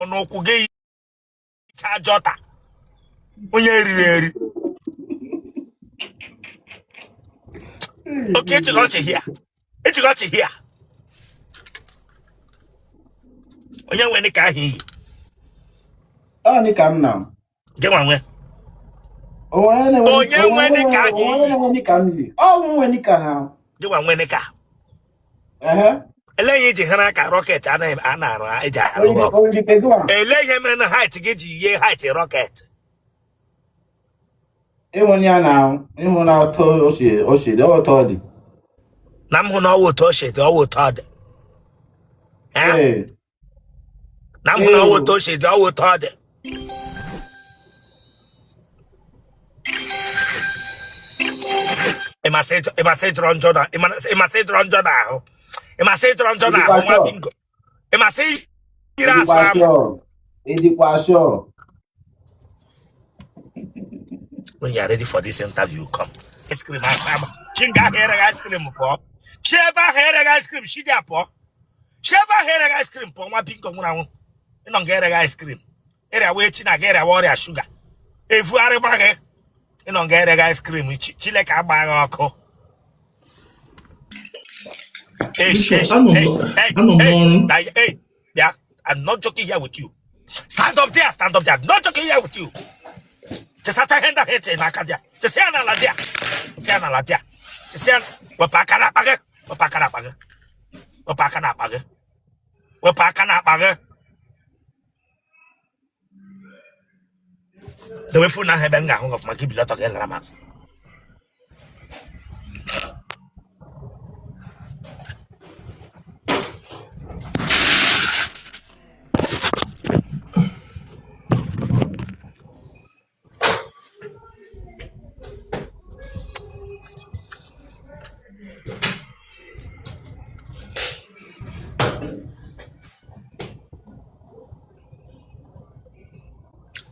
N'ụkwụ gị yicha jọta onye riri eri. Okay, ịchịga ọchị hia, ịchịga ọchị hia. Onye nwe knicker ahụ i yi? Ọ knicker m na. Gị nwa nwe? Onye nwe knicker ahụ i yi? Ọ nwe knicker na. Gị nwa nwe knicker? Ele ihe iji hara ka rocket a na-arụ eji arụ ele ihe mere na height gị ji yie height rocket? Ịhụ ya na ịhụ na otu o si dị, otu ọ dị. Na m hụ na ọ wụ otu o si dị, ọ wụ otu ọ dị. Na m hụ na ọ wụ otu o si dị, ọ wụ otu ọ dị. Ị masị ịjọrọ njọ na ị masị ịjọrọ njọ n'ahụ, ị masị ịjọrọ njọ n'ahụ nwa bingo, ị masị yiri asụ amụ. Ị dịkwa sure? When you are ready for this interview, come. Ice cream asa ama. Shi nga ahụ ereghị ice cream pụọ. Shi ebe ahụ ereghị ice cream, shi dị a pụọ. Shi ebe ahụ ereghị ice cream pụọ, nwa bingo nwụrụ anwụ. Ị nọ nga ereghị ice cream. Ịrịawa echi na ga ịrịawa ọrịa shuga. Evugharịgba gị. Ị nọ nga ereghị ice cream, Chineke agba gị ọkụ. Anọ m n'ọrụ. Hey, bịa, I'm not joking here with you. Stand up there, stand up there. I'm not joking here with you. Chịsacha ihe ndị ahụ eche n'aka dị a. Chịsịa ya n'ala dị a. Chịsịa ya n'ala dị a. Chịsịa, wepụ aka n'akpa gị. Wepụ aka n'akpa gị. Wepụ aka n'akpa gị. Wepụ aka n'akpa gị. Dewe phone ahụ ebe m ga-ahụ gị ọfụma, gị bilie ọtọ gị lara m azụ.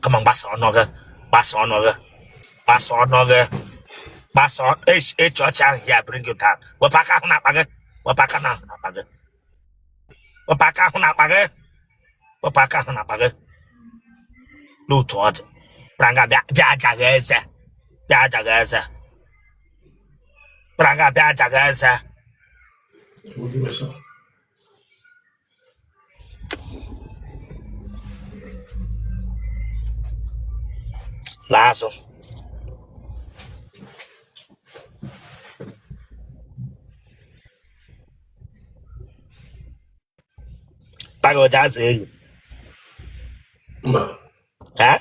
Come on, gbasa ọnụ gị, gbasa ọnụ gị, gbasa ọnụ gị, gbasa echi ọchị ahụ ya bring you down. Wepụ aka ahụ n'akpa gị, wepụ aka ahụ n'akpa gị, wepụ aka ahụ n'akpa gị, wepụ aka ahụ n'akpa gị. N'otu ọ dị pranga, bịa bịa ajaghị eze, bịa ajaghị eze, pranga, bịa ajaghị eze. Laa azụ. Mpa gị o ji azụ ewu? Mba. Ha?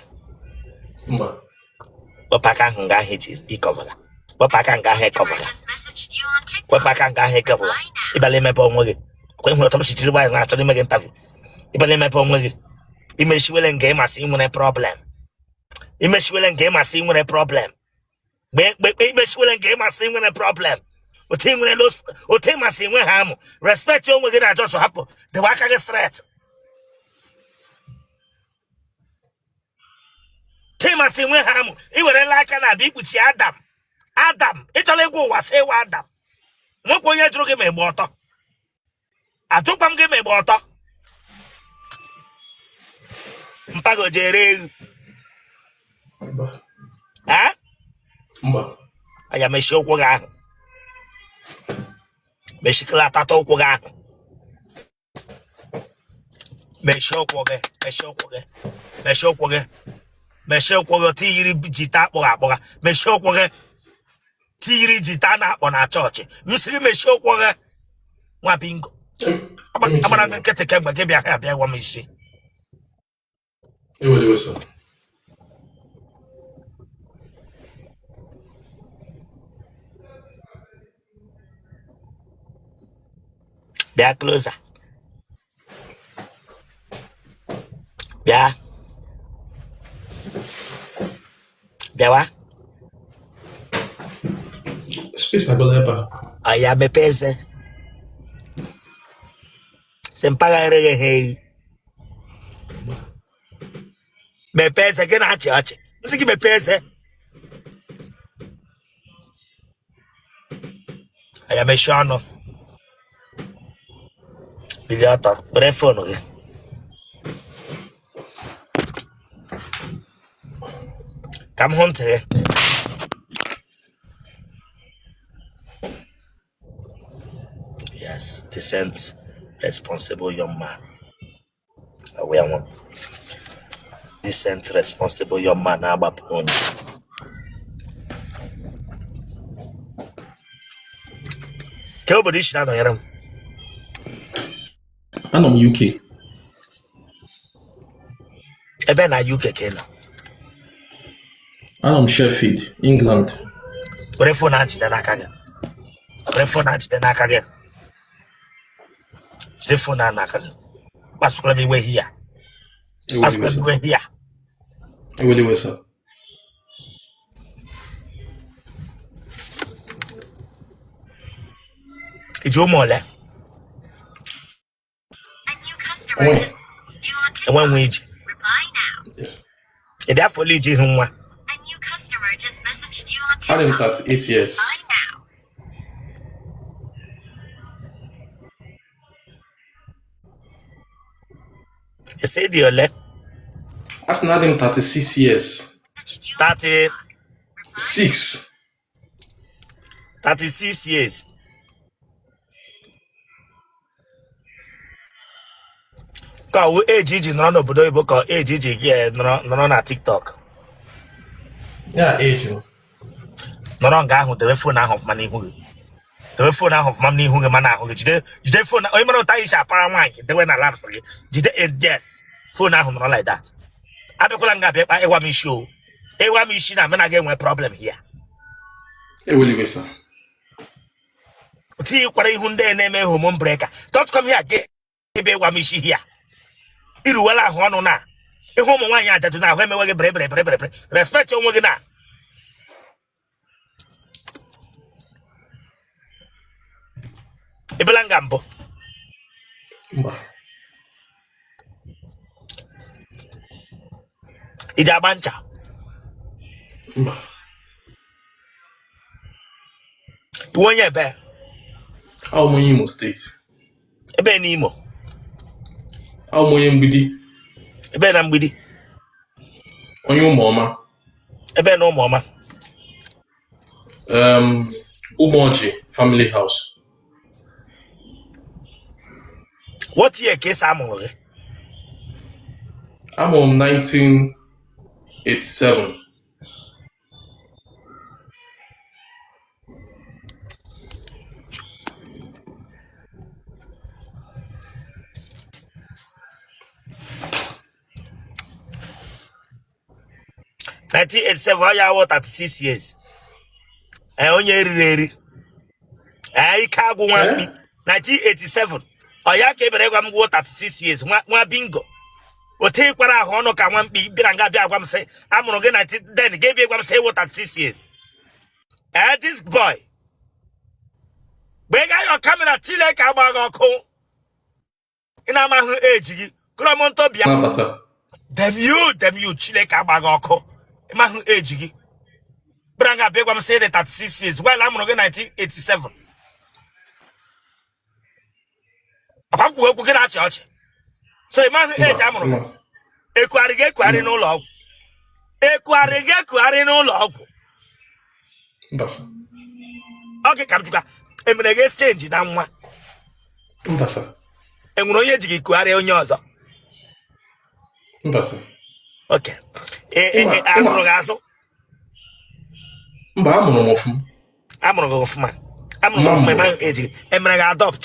Mba. Wepụ aka ahụ nga ahụ eji ịkọvara. Wepụ aka nga ahụ ịkọvara. Wepụ aka nga ahụ ịkọvara. Ị bịala imepe onwe gị. Kwa ịhụrụ ọtọ m sichiri gbanyị na-achọ ime gị interview. Ị bịala imepe onwe gị. Imeshiwele nga ịmasị ị nwere problem. Imeshiwele nga ịmasị ị nwere problem. Mgbe imeshiwele nga ịmasị ị nwere problem. Otu ị nwere otu ịmasị nwe ha amụ. Respect onwe gị na just hapụ. Dewe aka gị straight. Timasị nwe ha amụ. Ị werela aka na-abịa ikpuchi Adam. Adam, ị chọrọ ịgwa ụwa sị ị wụ Adam. Nwekwa onye jụrụ gị ma ị gba ọtọ. Ajụkwa m gị ma ị gba ọtọ. Mpa gị o ji ere ewu? Mba. Ha? Mba. Aya mechie ụkwụ gị ahụ. Mechikala atata ụkwụ gị ahụ. Mechie ụkwụ gị, mechie ụkwụ gị, mechie ụkwụ gị, mechie ụkwụ gị. Tiyiri jita akpọghị akpọgha. Mechie ụkwụ gị. Tiyiri jita na-akpọ na chọọchị. M sị gị mechie ụkwụ gị, nwa bingo. Agbara gị nkịtị kemgbe gị bịa ha bịa gwa m isi. Ewere iwe, sir. Bịa closer. Bịa. Bịawa. Space agwụla ebe a. Ọya mepee eze. Sị mpa gị ereghị ha ehi. Mepee eze gị na-achị ọchị. M sị gị mepee eze. Aya mechie ọnụ. Bilie ọtọ, were phone gị. Ka m hụ ntị gị. Yes, decent, responsible young man. Awụ ya nwa. Decent, responsible young man na-agbapụ ntị. Ke obodo i si na-anọnyere m? Anọ m UK. Ebe na UK ka ị nọ? Anọ m Sheffield, England. Were phone a jide n'aka gị. Were phone a jide n'aka gị. Jide phone a n'aka gị. Kpasukwala m iwe here. Kpasukwala m iwe here. Ewela iwe, sir. I ji ụmụ ole? Onwe. Enwe nwa iji. Ị dị afọ ole iji hụ nwa? Adị m 38 years. Ị sị ị dị ole? A sị na adị m 36 years. 30 6. 36 years. Ka ọ wụ age iji nọrọ n'obodo oyibo ka age iji gị nọrọ na TikTok? Ya age m. Nọrọ nga ahụ, dewe phone ahụ ọfụma n'ihu gị. Dewe phone ahụ ọfụma n'ihu gị, mana ahụ gị jide jide phone onye mara ụta isi apara nwaanyị dewe na laps gị jide yes phone ahụ nọrọ like that. Abịakwala nga abịa ịkpa ịwa m isi o ịwa m isi na mụ na gị enwe problem here. Ewela iwe, sir. Tinyekwara ihu ndị na-eme hormone breaker. Don't come here gị ebe ịwa m isi here. Iruwela ahụ ọnụ na ịhụ ụmụ nwaanyị ajadu na ahụ emewe gị bere bere bere bere bere. Respect onwe gị na ị bịala nga mbụ? Mba. I ji agba ncha? Mba. Ị wụ onye ebe? Awụ m onye Imo State. Ebe n'Imo? Awụ m onye Mgbidi. Ebe na Mgbidi? Onye Ụmụọma. Ebe na Ụmụọma? Ụmụọjị Family House. What year ka ị sị a mụrụ gị? Amụrụ m 1987. 1987 ọ ya wụ 36 years. Ee, onye riri eri. Ee, ike agwụ nwa mkpi. 1987 ọ ya ka ị bịara ịgwa m gwuo 36 years nwa bingo. O tekwara ahụ ọnụ ka nwa mkpi bịara nga bịa gwa m sị a mụrụ gị na then gị bịa gwa m sị ị wụ 36 years. Ee, this boy mgbe ị ga-ayọ camera Chineke agba gị ọkụ ị na-amaghị age gị kụrọmntọ bịa damn you damn you Chineke agba gị ọkụ ịmaghị age gị bịara nga bịa gwa m sị ị dị 36 years while a mụrụ gị 1987 akwa m kwuo okwu gị na-achị ọchị so ịmaghị age a mụrụ gị ekugharị gị ekugharị n'ụlọ ọgwụ ekugharị gị ekugharị n'ụlọ ọgwụ ọ gị ka m jụka emere gị exchange na nwa enwere onye ji gị kugharịa onye ọzọ? Mba sir. Okay. Azụrụ gị azụ? Mba, amụrụ m ọfụma. Amụrụ gị ọfụma. Amụrụ gị ọfụma ịmaghị age gị. Emere gị adopt?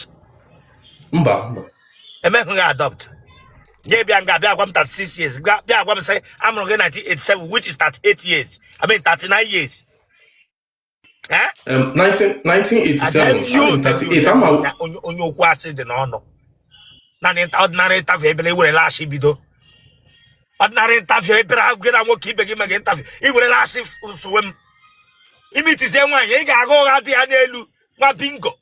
Mba, mba. Emeghị gị adopt. Gị bịa nga bịa gwa m 36 years. Bịa gwa m sị amụrụ gị 1987 which is 38 years. I mean 39 years. Eh? 1987, 38, ama onye okwu asị dị n'ọnụ. Naanị ordinary interview ebere iwerela asị bido. Ordinary interview ebere gị na nwoke ibe gị mege interview iwerela asị suwe m. Imitizie nwaanyị ị ga-agha ụgha dị ya n'elu nwa bingo.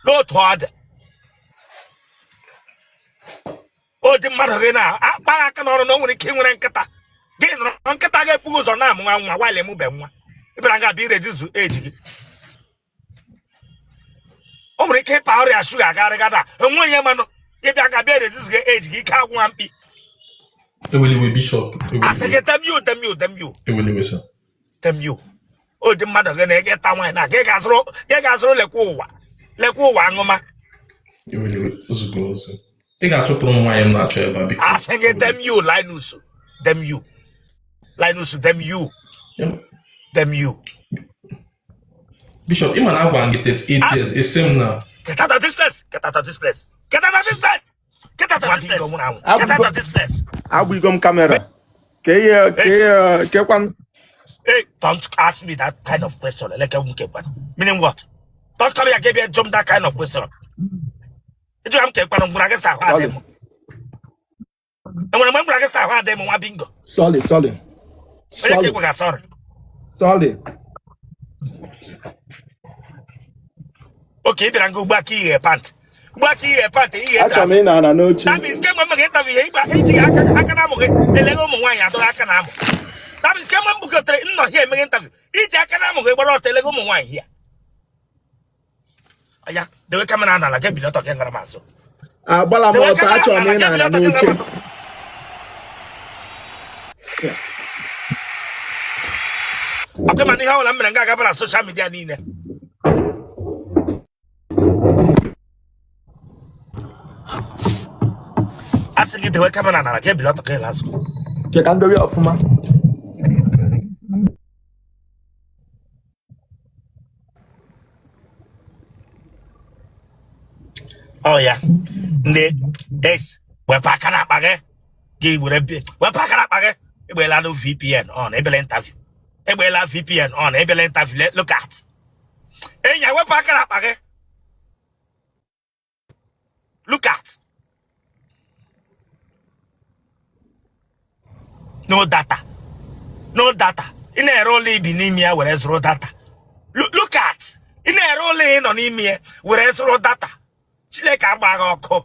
N'otu ọ dị ụdị mmadụ gị na-akpa aka n'ọrụ na o nwere ike ịnwere nkịta gị nọrọ nkịta ga-ebughị ụzọ na-amụ nwa nwa while emube nwa ị bịara nga bịa ireduce age gị o nwere ike ịpa ọrịa shuga garịga na enwe onye manụ Gị bịa ga bịa reduce gị age gị, ike agwụ nwa mkpi. Ewela iwe, Bishop. Ewela Asị iwe. gị damn you, damn you, damn you. Ewela iwe, sir. Damn you. O dị mmadụ gị na ị ga-eta nwaanyị na gị ga-azụrụ, gị ga-azụrụ. Lekwa ụwa, lekwa ụwa aṅụma. Ewela iwe, ozugbo ozugbo. Ị ga-achọpụrụ m nwaanyị m na-achọ ebe a, biko. Asị gị damn you, Linus, damn you, Linus, damn you, damn you. Bishop, ị ma na agwa m gị 38 years, esi m na Get out of this place! Get out of this place! Get out of this place! Get out of this place! Get out of this place! Agbụgo m camera ka ihe ka ihe kekwan. Hey, don't ask me that kind of question. Like, meaning what? Don't come here, give me a jump that kind of question. Ịjụ m ka ekwanụ ngwụra gị sa ahụ adị m. Enwere mgbe m gwara gị sa ahụ adị m, nwa bingo? Sorry, sorry. Onye ka Sorry. ịgwa ga sorry? Sorry. Okay, ị bịara nga ugbu a ka ighe pant. Ugbu a ka ighe pant, ighe Achọrọ m trouser. ịnọ ala n'oche. That means kemgbe m ga-interview ya, ịgba iji aka aka na amụ gị eleghe ụmụ nwaanyị adọrọ aka na amụ. That means kemgbe m bugotere nnọ hie emeghe interview, iji aka na amụ gị gbara ọtọ eleghe ụmụ nwaanyị hie. Ya, dewe camera n'ala, gị bili ọtọ gị lara m azụ. Agbala m Dewe ọtọ. camera Achọrọ m n'ala, ịnọ gị bili ala ọtọ gị lara m n'oche. azụ. Ọkwa mana ihe ọbụla m mere nga agaba na social media niile. A sị gị dewe camera n'ala, gị bili ọtọ gị lara azụ. Che ka m dobe ya ọfụma. Ọ ya ndị es wepụ aka n'akpa gị, gị were bi wepụ aka n'akpa gị. Egbeela nụ VPN on ebele interview, egbeela VPN on ebele interview. Look at enya, wepụ aka n'akpa gị. Look at no data, no data. Ị na-ere ụlọ ibi n'ime ya were zụrụ data. Look at, ị na-ere ụlọ ị nọ n'ime ya were zụrụ data. Chineke agba gị ọkụ.